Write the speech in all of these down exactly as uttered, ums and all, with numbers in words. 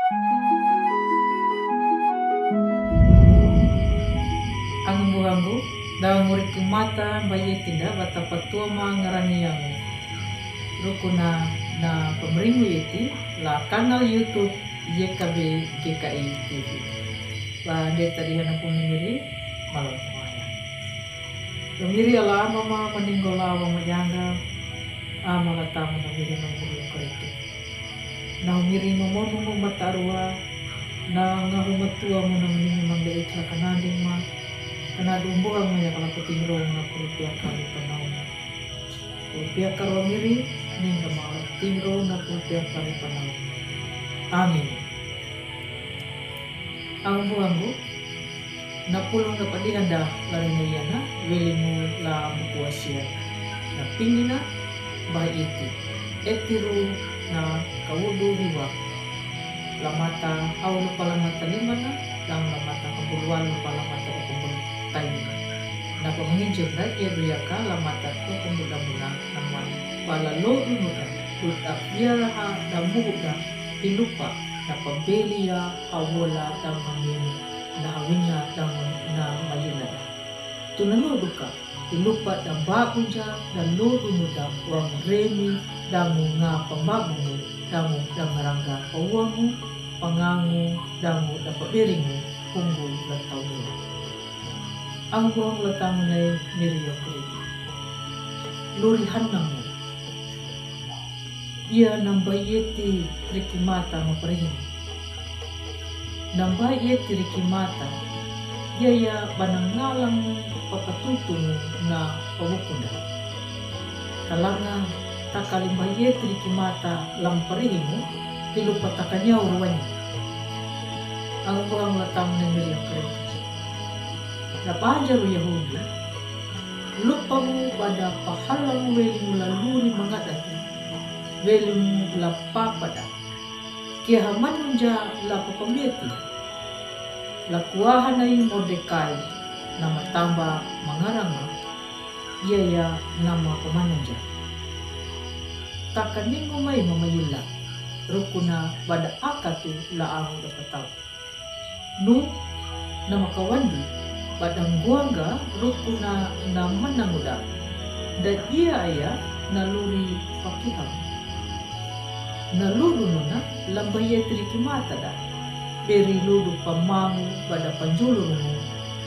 Angu buhangu, dau nguri kumata baye tinda bata patua ma ngarangi angu. Rukuna na pemeringu yeti la kanal YouTube Y K B G K I T V. Ba de tadi hana pun miri malam tawaya. Miri ala mama maninggola wa majanga ama la tamu na miri mangkuri koritu. Na miri mamonu mata arua na ngahu matua mu na mini mangga ikla kanading ma. Kana dumbuang ma ya kala patingrong na purupia kali panau. Purupia karua miri ningga ma patingrong na purupia kali panau. Amin. Angu buhangu, na pulung na padihanda lari na yana, welimu la buku asia. Na pingina, bah iti. Etiru na kawudu hiwa. La mata hau lupa la mata limana, dan la mata kabuluan lupa la mata kabulu taimana. Na pamanginjir na ia duyaka la mata kabulu damuna, naman. Bala lo dunu da, dut apia raha da muhu da, hilupa, na pabeli ya, hawola da mamini, na hawina da na mayila da. Tuna no duka, hilupa da ba unja, da lo dunu da, wang remi, da mu nga pamabungu, da mu da maranga, pawamu, pangangu, da mu da paberingu, punggu, da taumina. Angu buhangu la tamu nai miri yo kuriti. Luri hanamu. Ia nambai eti riki mata ma parihin. Nambai eti riki mata. Ia ia banangalang papatutungu na pawukunda. Talanga takali mbai eti riki mata lam parihimu, hilupa takanyau ruwanya. Angu buhangu la tamu nai miri yo kuriti. Na pajaru Yahudi, lupamu pada pahalang welimu la luri mangadati, welimu la papada. Kia hamanunja la papameti. La kuahanai Mordekai, nama tamba mangaranga, ia ia nama pamanunja. Takaningu mai mamayila, rukuna pada akatu la angu da patau. Nu, na makawandi, bada nguanga rukuna na mananguda. Da ia aya na luri pakiham. Na ludu nuna lambaye triki mata da. Beri ludu pamangu bada panjulurungu,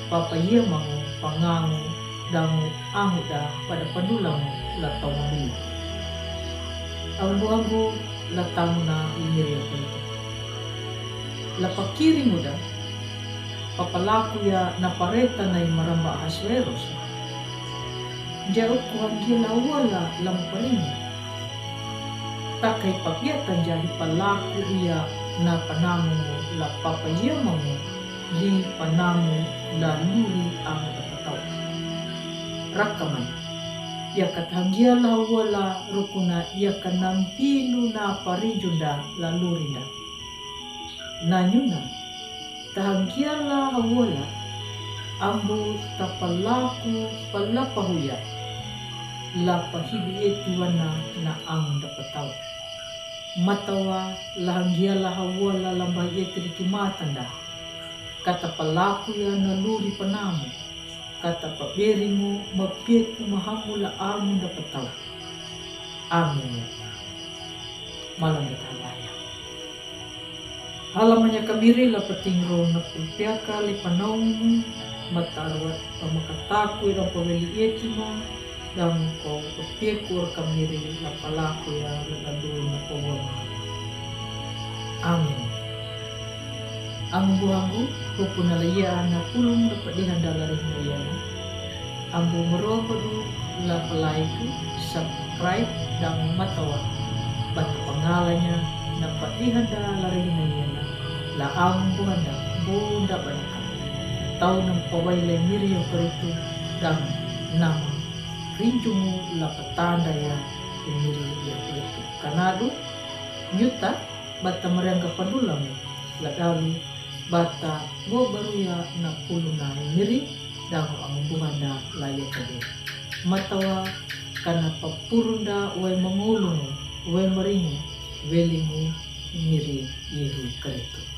papayia mangu, pangangu, dangu angu da bada pandulangu la tau mabili. Angu angu la tamu na limiri aku itu. La pakiri muda, papalaku ya na pareta na i maramba Ahasuerus. Dia uku hanggila wala lam paringu. Takai papiatan ja hi palaku ia na panamu la papayia mangu li panamu la luri angu da patau. Rakaman. Ia katahanggia la wala rukuna ia kanambinu na parijunda la lurinda. Nanyuna, tahanggia la hawala, ambu tapalaku palapahuya, la pahibi eti wana na ang dapatau. Matawa, lahanggia la hawala lambai eti riki matanda, kata palaku ya na luri panamu, kata paberimu mapieku mahamu la ang dapatau. Amin. Malam bertambah ya. Halamanya kamiri la patingro na pumpiaka li panaungu, matarwa pamakataku ira paweli etima, dan ko papiaku ora kamiri la palaku ya la dadu na pawama. Amin. Angu buhangu, hupuna la ia na pulung da padihanda la rihna ia na. Ambu merokodu la palaiku, subscribe, dan matawa. Batu pangalanya, na padihanda la rihna ia na. La ambu handa, bunda banaka. Tau nam pawai lai miri yo karitu, dan nama. Rinjungu la patanda ya, miri yo karitu. Kanadu, nyuta, bata mariangga pandulamu, la dalu, bata, bo baruya na puluna miri, dangu angu buhanda la ia kade. Matawa, kana papurunda wai mangulungu, wai maringu, welimu, मेरे यीहू, करे तू।